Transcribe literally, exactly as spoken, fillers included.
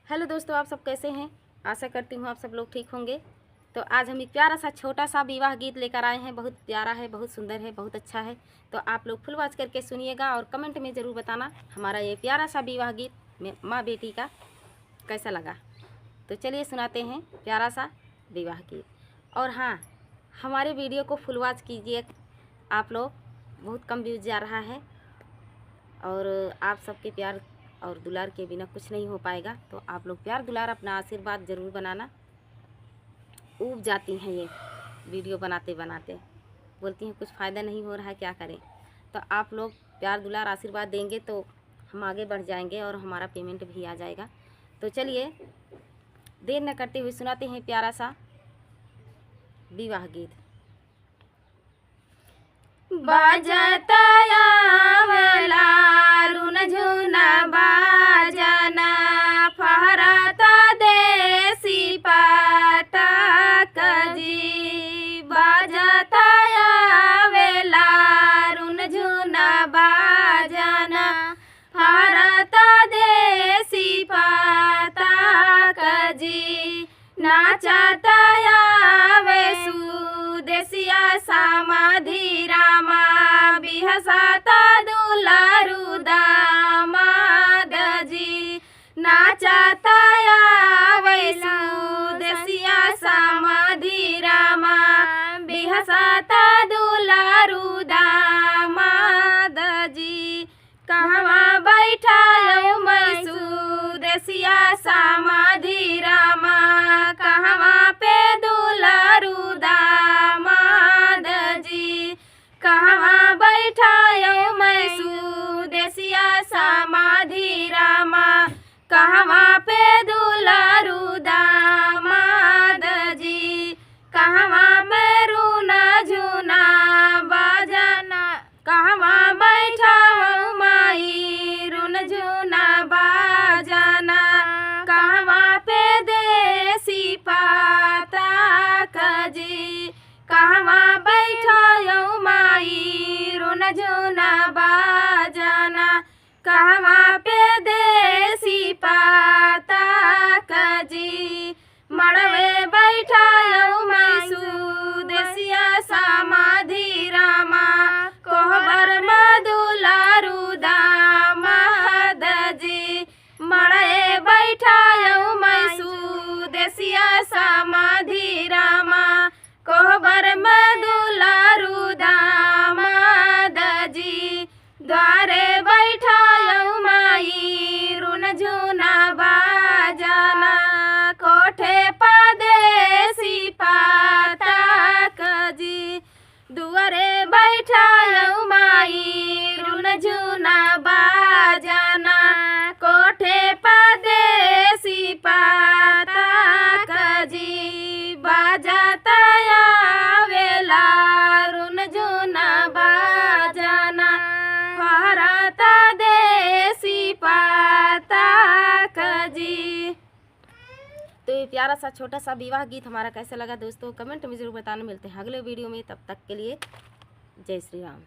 हेलो दोस्तों, आप सब कैसे हैं? आशा करती हूँ आप सब लोग ठीक होंगे। तो आज हम एक प्यारा सा छोटा सा विवाह गीत लेकर आए हैं। बहुत प्यारा है, बहुत सुंदर है, बहुत अच्छा है। तो आप लोग फुल वॉच करके सुनिएगा और कमेंट में ज़रूर बताना हमारा ये प्यारा सा विवाह गीत में माँ बेटी का कैसा लगा। तो चलिए सुनाते हैं प्यारा सा विवाह गीत। और हाँ, हमारे वीडियो को फुल वॉच कीजिए आप लोग, बहुत कम व्यूज जा रहा है और आप सबके प्यार और दुलार के बिना कुछ नहीं हो पाएगा। तो आप लोग प्यार दुलार, अपना आशीर्वाद ज़रूर बनाना। ऊब जाती हैं ये वीडियो बनाते बनाते, बोलती हैं कुछ फ़ायदा नहीं हो रहा है, क्या करें। तो आप लोग प्यार दुलार आशीर्वाद देंगे तो हम आगे बढ़ जाएंगे और हमारा पेमेंट भी आ जाएगा। तो चलिए देर न करते हुए सुनाते हैं प्यारा सा विवाह गीत। बाजत आवेला रुनझुन बाजना, फहरत देसी पताक जी। बाजत आवेला रुनझुन बाजना, फहरत देसी पताक जी। नाचत आवे सुदेसिया समाधि रामा, बिहसत दुलारू दामाद जी। नाचत आवे सुदेसिया समाधि रामा, बिहसत दुलारू दामाद जी। कहवा बैठायौ माई सुदेसिया समाधि रामा, कहवा पे दुलारू दामाद जी। कहवा बैठायौ माई सुदेसिया समाधि रामा, कहवा पे दुलारू दामाद जी। कहवा में रुनझुन बाजना, कहवा बैठावौ माई रुनझुन बाजना, कहवा पे देसी पताक जी। कहवा बैठायौ माई रुनझुन बाजना, कहवा पे देसी पताक जी। मड़वे बैठायौ माई सुदेसिया समाधि रामा, कोहबर मा दुलारू दामाद जी। मड़वे बैठायौ माई सुदेसिया समाधि रामा, कोहबर मा दुलारू दामाद जी। द्वारे बैठायौ माई रुनझुन बाजना, कोठे पदेसी पताक जी। दुआरे बैठायौ माई रुनझुन बाजना, कोठे पदेसी पताक जी। बाजत आवेला रुनझुन बाजना, फहरत देसी पताक जी। तो ये प्यारा सा छोटा सा विवाह गीत हमारा कैसा लगा दोस्तों, कमेंट में ज़रूर बताना। मिलते हैं अगले वीडियो में, तब तक के लिए जय श्री राम।